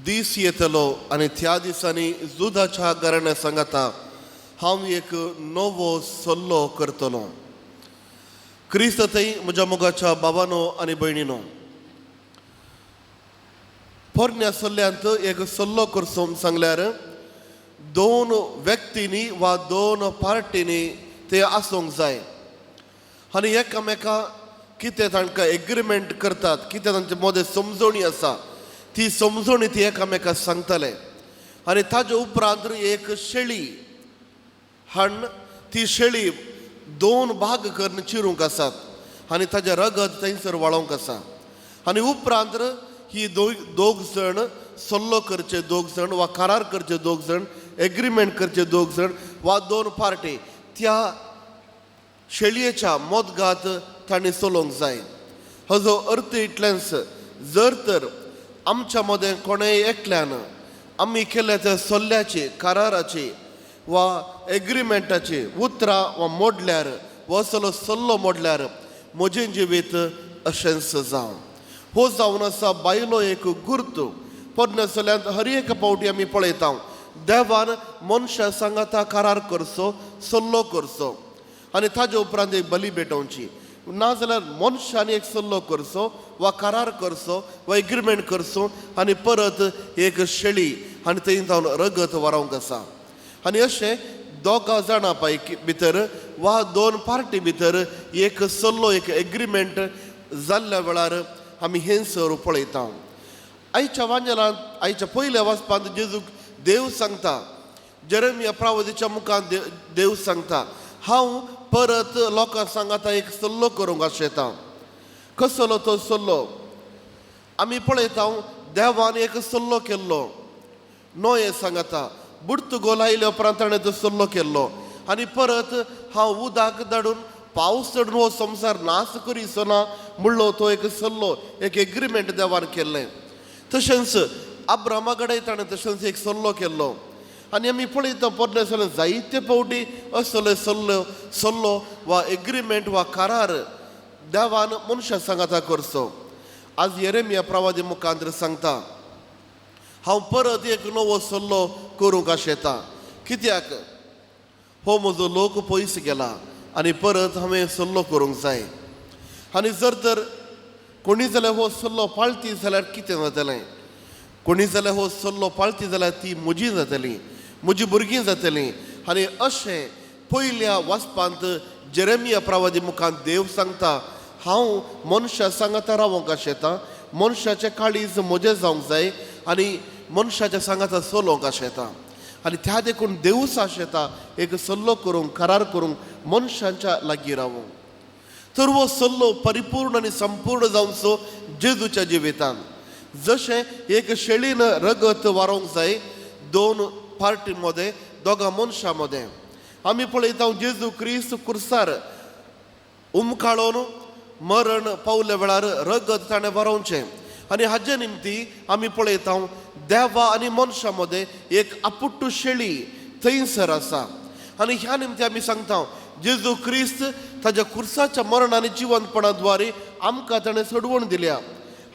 दीस येतलो आनी त्या दिसांनी जुदाच्या घराण्या सांगाता हांव एक नवो सल्लो करतलो. क्रिस्त थंय म्हज्या मोगाच्या बाबानो आनी भयणीनो, पोरण्या सल्ल्यांत एक सल्लो करचो म्हूण सांगल्यार दोन व्यक्तींनी वा दोन पार्टींनी ते आसूंक जाय आनी एकामेका कितें तांकां एग्रीमेंट करतात, कितें तांचे मदें समजणी आसा ती समजणी ती एकामेका सांगतले आनी ताजे उपरांत एक शेळी हाडून ती शेळी दोन भाग करून चिरूंक आसात आनी ताजें रगत थंयसर वाळोवंक आसा आनी उपरांत ही दोग जाण सल्लो करचे, दोग जाण वा करार करचे, दोग जाण एग्रीमेंट करचे, दोग जाण वा दोन पार्टी त्या शेळयेच्या मोदगात तांणी चलोवंक जाय. हाजो अर्थ इतलेंच, जर तर आमच्या मदें कोणेय एकल्यान आमी केल्या त्या सल्ल्याची, कराराची वा एग्रीमेंटाची उतरां वा मोडल्यार वा असलो सल्लो मोडल्यार म्हजें जिवीत अशेंच जावं. हो जावन आसा बायलो एक गुर्त. पोरण्या सल्ल्यांत हर एक पावटी आमी पळयता देवान मनशा सांगाता करार करचो, सल्लो करचो आनी ताजे उपरांत एक बली भेटोवची, नाजाल्यार मनशान एक सल्लो करचो वा करार करचो वा एग्रीमेंट करचो आनी परत एक शेळी आनी थंय जावन रगत वारोवंक आसा. आनी अशें दोगां जाणां पैकी भितर वा दोन पार्टी भितर एक सल्लो, एक एग्रीमेंट जाल्ल्या वेळार आमी हें सर पळयता. आयच्या वांजेलांत, आयच्या पयल्या वाचपांत जेजूक देव सांगता, जेरेमिया प्रावदीच्या मुखार देव सांगता, हांव परत लोकां सांगाता एक सल्लो करूंक आशेता. कसलो तो सल्लो? आमी पळयता देवान एक सल्लो केल्लो नोये सांगाता, बुडत गोल आयल्या उपरांत ताणें तो सल्लो केल्लो आनी परत हांव उदक धाडून पावस चडून हो संवसार नाश करीचो ना म्हणलो तो एक सल्लो, एक एग्रीमेंट देवान केल्लें. तशेंच अब्रामा कडेन ताणें तशेंच एक सल्लो केल्लो आनी आमी पळयता पोरणे सल्ले जायते फावटी असले सल्लो सल्लो वा एग्रीमेंट वा करार देवान मनशा सांगाता करचो. आज येरेमिया प्रवादी मुखांत सांगता, हांव परत एक नवो सल्लो करूंक आशेता, कित्याक हो म्हजो लोक पयस गेला आनी परत हांवें सल्लो करूंक जाय. आनी जर तर कोणी जाल्यार हो सल्लो पाळती जाल्यार कितें जातलें? कोणी जाल्यार हो सल्लो पाळती जाल्यार ती म्हजी जातली, म्हजी भुरगीं जातलीं. आनी अशें पयल्या वाचपांत जेरेमिया प्रवादी मुखार देव सांगता, हांव मनशा सांगाता रावोंक आशेता, मनशाचें काळीज म्हजें जावंक जाय आनी मनशाच्या सांगाता चलोवंक आशेता. आनी त्या देखून देवूच आशेता एक सल्लो करूंक, करार करूंक, मनशांच्या लागीं रावूंक. तर हो सल्लो परिपूर्ण आनी संपूर्ण जावचो जेजूच्या जिवितान. जशें एक शेळीन रगत वारोवंक जाय दोन पार्टी मदें, दोगां मनशां मदें, आमी पळयता जेजू क्रिस्त कुर्सार उमकाळोन मरण पावल्या वेळार रगत ताणें वारोवचें. आनी हाजे निमती आमी पळयता देवा आनी मनशां मदें एक आपुट्टू शेळी थंयसर आसा. आनी ह्या निमती आमी सांगता जेजू क्रिस्त ताज्या कुर्साच्या मरण आनी जिवंतपणा द्वारे आमकां ताणें सोडवण दिल्या.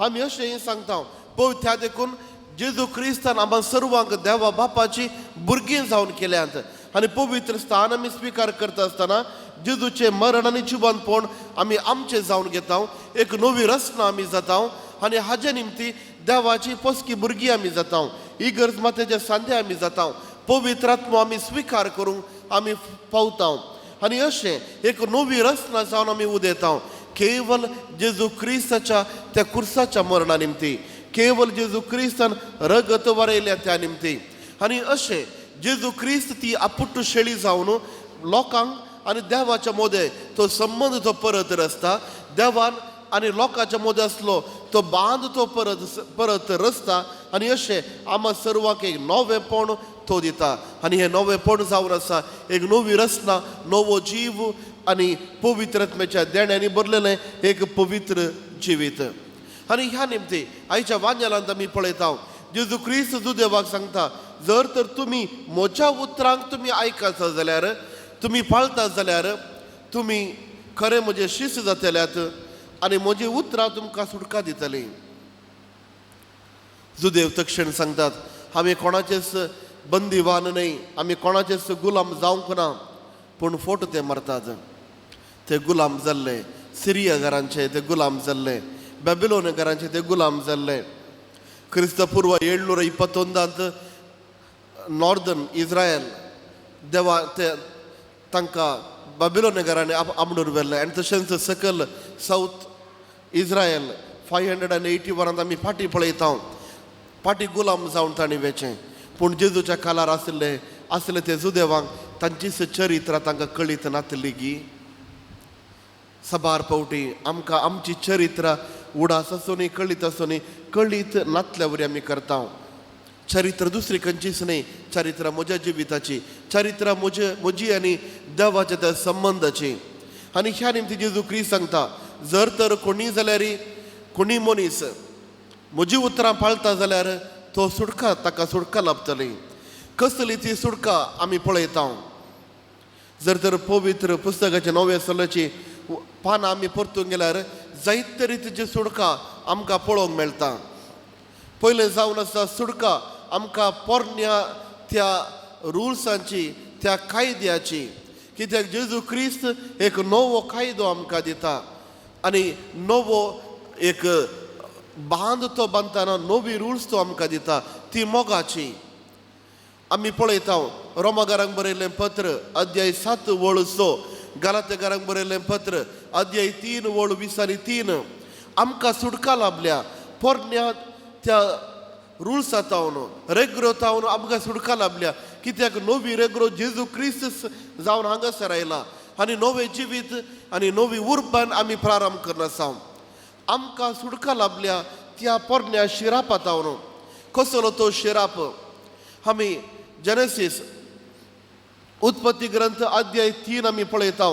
आमी अशेंय सांगता पळय त्या देखून जेजू क्रिस्तान आमकां सर्वांक देवा बापाची भुरगीं जावन केल्यांत आनी पवित्र स्थान आमी स्विकार करता आसतना जेजूचें मरण आनी जिवंतपण आमी आमचें जावन घेता, एक नवी रचना आमी जाता आनी हाजे निमती देवाची पोसकी भुरगीं आमी जाता, इगर्ज मातेचे सांदे आमी जाता, पवित्र आत्मो आमी स्विकार करूंक आमी पावता. आनी अशें एक नवी रचना जावन आमी उदेता केवल जेजू क्रिस्ताच्या त्या कुर्साच्या मरणा निमती, केवल जेजू क्रिस्तान रगत वरयल्या त्या निमती. आनी अशें जेजू क्रिस्त ती आपुट्टू शेळी जावन लोकांक आनी देवाच्या मोदें तो संबंद तो परत रचता. देवान आनी लोकांच्या मोदें आसलो तो बांद तो परत परत रचता आनी अशें आमा सर्वांक एक नवेंपण तो दिता. आनी हें नवेंपण जावन आसा एक नवी रचना, नवो जीव आनी पवित्र आत्म्याच्या देण्यांनी भरलेलें एक पवित्र जिवीत. आनी ह्या निमती आयच्या वांजेलांत आमी पळयता जेजू क्रिस्त जुदेवाक सांगता, जर तर तुमी म्हज्या उतरांक तुमी आयकता जाल्यार, तुमी पाळता जाल्यार तुमी खरें म्हजें शिस्त जातल्यात आनी म्हजी उतरां तुमकां सुटका दितलीं. जुदेव तक्षण सांगतात, आमी कोणाचेच बंदीवान न्हय, आमी कोणाचेच गुलाम जावंक ना. पूण फोट ते मारतात. ते गुलाम जाल्ले सिरिया घरांचे, ते गुलाम जाल्ले बेबिलोन घरांचे, ते गुलाम जाल्ले. क्रिस्त पूर्व 721 नॉर्दर्न इस्रायल देवा ते तांकां बाबिलोन घरांनी आमडून व्हेल्ले. आनी तशेंच सकल सावथ इस्रायल 581 आमी फाटीं पळयता, फाटीं गुलाम जावन तांणी वेचें. पूण जेजूच्या कालार आशिल्ले आसले ते जुदेवांक तांचीच चरित्रां तांकां कळीत नातली गी. सबार पावटी आमकां आमची चरित्रां उडास आसूनय कळीत आसूनय कळीत नातल्या वरी आमी करता. चरित्र दुसरी खंयचीच न्हय, चरित्रां म्हज्या जिविताची, चरित्रां म्हजे म्हजी आनी देवाच्या त्या संबंदाची. आनी ह्या निमती जेजू क्रिस्त सांगता, जर तर कोणी जाल्यार कोणी मनीस म्हजी उतरां पाळता जाल्यार तो सुटका, ताका सुटका लाभतली. कसली ती सुटका आमी पळयता. जर तर पवित्र पुस्तकाच्या नव्या सल्ल्याची पानां आमी परतून गेल्यार जायते रितीची सुटका आमकां पळोवंक मेळटा. पयलें जावन आसा सुटका आमकां पोरण्या त्या रुल्सांची, त्या कायद्याची. कित्याक जेजू क्रिस्त एक नवो कायदो आमकां दिता आनी नवो एक बांद तो बांदतना नवी रुल्स तो आमकां दिता, ती मोगाची. आमी पळयता रोमागारांक बरयल्लें पत्र अध्याय 7 वळ 6, गालातेगारांक बरयल्लें पत्र अध्याय 3 वळ 20 आनी 3. आमकां सुटका लाभल्या पोरण्या त्या रुल्सा तावन, रेग्रो तावन आमकां सुटका लाभल्या. कित्याक नवी रेग्रो जेजू क्रिस्त जावन हांगासर आयला आनी नवें जिवीत आनी नवी उर्बान आमी प्रारंभ करना आसा. आमकां सुटका लाभल्या त्या पोरण्या शिरापा तावन. कसलो तो शिराप? आमी जेनेसीस उत्पत्ती ग्रंथ अध्याय 3 आमी पळयता.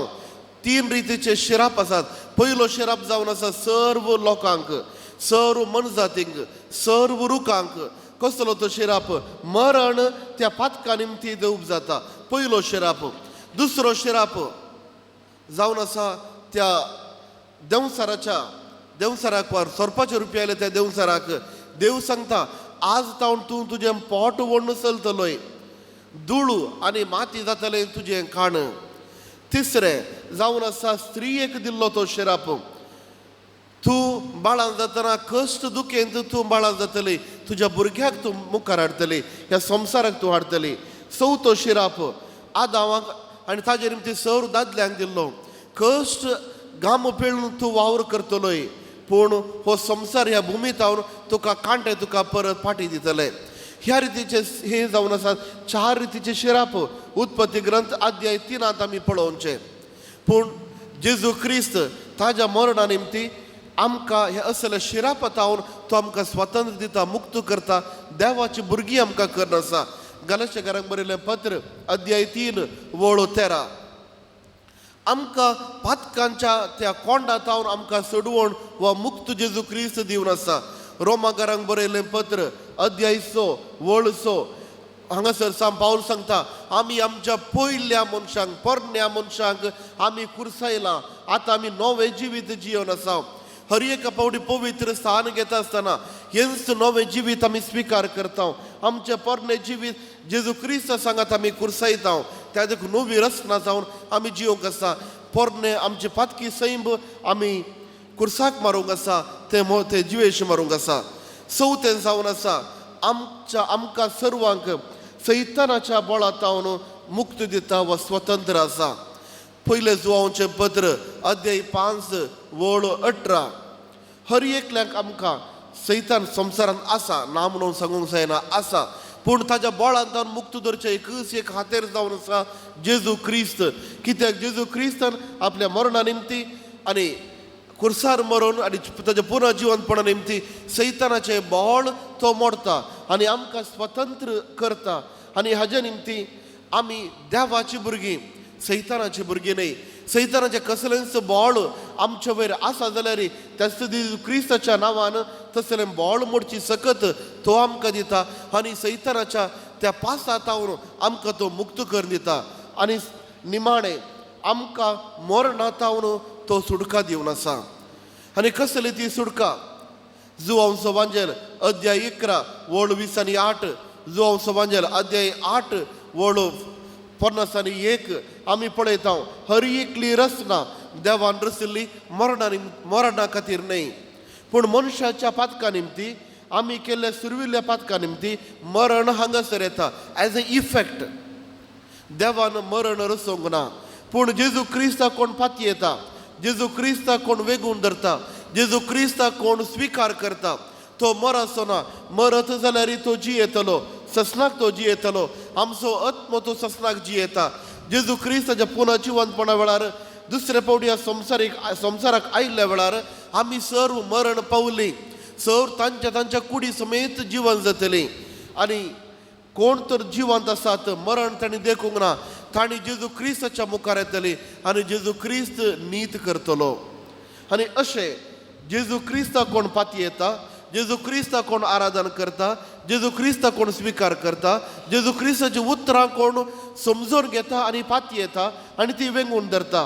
3 रितीचे शिराप आसात. पयलो शिराप जावन आसा सर्व लोकांक, सर्व मनजातींक, सर्व रुखांक. कसलो तो शिराप? मरण त्या पातका निमती दिवप जाता, पयलो शिराप. दुसरो शिराप जावन आसा त्या देंवचाराच्या, देंवचाराक वा सोरपाचे रुपया आयले त्या देंवचाराक देव सांगता, आज तावन तूं तुजें पोट व्हडून चलतलोय, धुळू आनी माती जातलें तुजें खाण. तिसरें जावन आसा स्त्रियेक दिल्लो तो शिराप. तूं बाळान जातना कश्ट दुखेंत तूं बाळान जातली, तुज्या भुरग्याक तूं मुखार हाडटली, ह्या संवसाराक तूं हाडटली. चवथो शिराप आदावाक आनी ताजे निमती सर्व दादल्यांक दिल्लो, कश्ट घाम पिळून तूं वावर करतलोय, पूण हो संवसार ह्या भुमी तावन तुका कांटे तुका परत फाटी दितले. ह्या रितीचे हे जावन आसात 4 रितीचे शिराप उत्पत्ती ग्रंथ अध्याय 3 आमी पळोवचे. पूण जेजू क्रिस्त ताज्या मरणा निमती आमकां हे असले शिरापा तावन तो आमकां स्वातंत्र्य दिता, मुक्त करता, देवाची भुरगीं आमकां करून आसा. गलाच्या घरांक बरयलें पत्र अध्याय 3 वळ 13 आमकां पातकांच्या त्या कोंडा तावन आमकां सोडवण वा मुक्त जेजू क्रिस्त दिवन आसा. रोमा घरांक बरयलें पत्र अध्याय 6 वळ 6 हांगासर सांग पावल सांगता, आमी आमच्या पयल्या मनशांक, पोरण्या मनशांक आमी कुर्सायला, आतां आमी नवें जिवीत जियोन आसा. हर एका पावटी पवित्र स्थान घेता आसतना हेंच नवें जिवीत आमी स्विकार करता. आमचें पोरणें जिवीत जेजू क्रिस्त सांगात आमी कुर्सायता, त्या देखून नवी रचना जावन आमी जियोंक आसा. पोरणें आमचे पातकी सैंब आमी कुर्साक मारूंक आसा, ते ते जिवेश मारूंक आसा. चवथें जावन आसा आमच्या आमकां सर्वांक सैतानाच्या बळा तावन मुक्त दिता वा स्वतंत्र आसा. पयलें जुवांचें पत्र अध्याय 5 वळ 18 हर एकल्याक आमकां सैतान संवसारांत आसा, ना म्हणून सांगूंक जायना आसा, पूण ताज्या बळान जावन मुक्त दवरचें एकच एक हातेर जावन आसा जेजू क्रिस्त. कित्याक जेजू क्रिस्तान आपल्या मरणा निमती आनी कुर्सार मरून आनी ताज्या पुनर्जिवनपणा निमती सैतानाचें बळ तो मोडता आनी आमकां स्वतंत्र करता. आनी हाजे निमती आमी देवाची भुरगीं, सैतानाची भुरगीं न्हय. सैतानाचें कसलेंच बळ आमचे वयर आसा जाल्यार त्याच क्रिस्ताच्या नांवान तसलें बळ मोडची सकत तो आमकां दिता आनी सैतानाच्या त्या पासा तावन आमकां तो मुक्त करून दिता. आनी निमाणें आमकां मरणा तावन तो सुटका दिवन आसा. आनी कसली ती सुटका? जुवांचो वांजेल अध्याय 11 वळ 20 आनी 8, जुवांचो वांजेल अध्याय 8 वळ 51 आमी पळयता, हर एकली रचना देवान रचिल्ली मरणा मरणा खातीर न्हय, पूण मनशाच्या पातका निमती, आमी केल्ल्या सुरविल्ल्या पातका निमती मरण हांगासर येता एज ए इफेक्ट. देवान मरण रचोवंक ना, पूण जेजू क्रिस्ताक कोण पातयेता, जेजू क्रिस्ताक कोण वेगून धरता, जेजू क्रिस्ताक कोण स्विकार करता, तो मरचो ना. मरत जाल्यार तो जियेतलो, ससनाक तो जियेतलो. आमचो आत्मो तो ससनाक जियेता. जेजू क्रिस्ताच्या पुनः जिवंतपणा वेळार, दुसरे फावटी ह्या संवसारीक संवसाराक आयिल्ल्या वेळार आमी सर्व मरण पावली, सर्व तांच्या तांच्या कुडी समेत जिवन जातली. आनी कोण तर जिवंत आसात, मरण तांणी देखूंक ना, तांणी जेजू क्रिस्ताच्या मुखार येतली आनी जेजू क्रिस्त नीत करतलो. आनी अशें जेजू क्रिस्ताक कोण पातयेता, जेजू क्रिस्ताक कोण आराधन करता, जेजू क्रिस्ताक कोण स्विकार करता, जेजू क्रिस्ताची उतरां कोण समजून घेता आनी पातयेता आनी ती वेंगून धरता,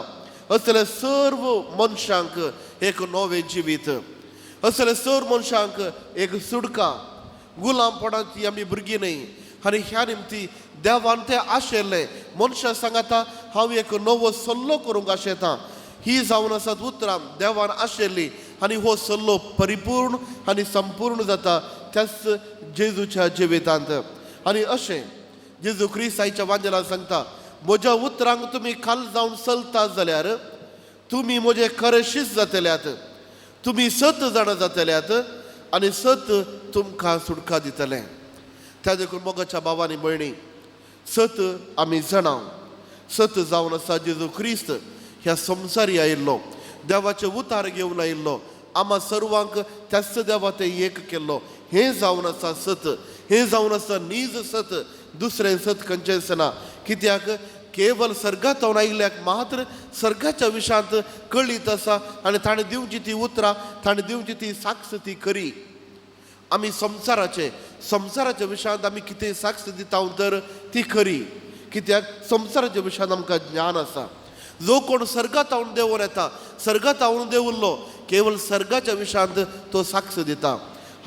असले सर्व मनशांक एक नवें जिवीत, असले सर्व मनशांक एक सुटका. गुलामपणाची आमी भुरगीं न्हय. आनी ह्या निमती देवान तें आशिल्लें मनशां सांगाता हांव एक नवो सल्लो करूंक आशेतां. ही जावन आसात उतरां देवान आशिल्ली आनी हो सल्लो परिपूर्ण आनी संपूर्ण जाता त्याच जेजूच्या जिवितांत. आनी अशें जेजू क्रिस्त आयच्या वांजेलान सांगता, म्हज्या उतरांक तुमी खाल जावन चलता जाल्यार तुमी म्हजे खरे शीस जातल्यात, तुमी सत जाणा जातल्यात आनी सत तुमकां सुटका दितलें. त्या देखून मोगाच्या भावांनी भयणी, सत आमी जाणा. सत जावन आसा जेजू क्रिस्त ह्या संवसारी आयिल्लो, देवाचे उतार घेवन आयिल्लो, आमा सर्वांक त्याच देवा ते एक केल्लो. हें जावन आसा सत, हें जावन आसा नीज सत. दुसरें सत खंयचेंच ना. कित्याक केवल सर्गांत आयिल्ल्याक मात्र सर्गाच्या विशयांत कळीत आसा आनी ताणें दिवची ती उतरां, ताणें दिवची ती साक्ष ती खरी. आमी संवसाराचे संवसाराच्या विशयांत आमी कितें साक्ष दिता तर ती खरी, कित्याक संवसाराच्या विशयांत आमकां ज्ञान आसा. जो कोण सर्गांत देंवून येता, सर्गांत देंवल्लो, केवल सर्गाच्या विशयांत तो साक्ष दिता.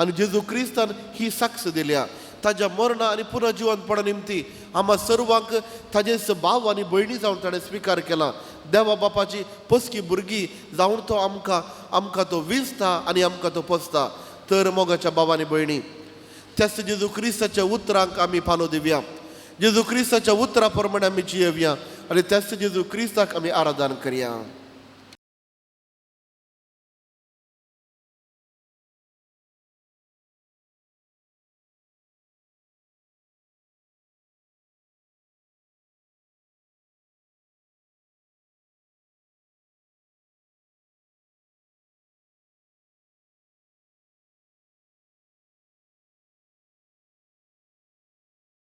आनी जेजू क्रिस्तान ही साक्ष दिल्या. ताज्या मरणा आनी पुनर्जिवंतपणा निमती आम्हा सर्वांक ताजेच भाव आनी भयणी जावन ताणें स्विकार केला. देवा बापाची पोसकी भुरगीं जावन तो आमकां आमकां तो विंचता आनी आमकां तो पोसता. तर मोगाच्या भाव आनी भयणी, त्याच जेजू क्रिस्ताच्या उतरांक आमी पालो दिवया, जेजू क्रिस्ताच्या उतरा प्रमाणे आमी जियेवया आनी त्याच जेजू क्रिस्ताक आमी आराधन करया.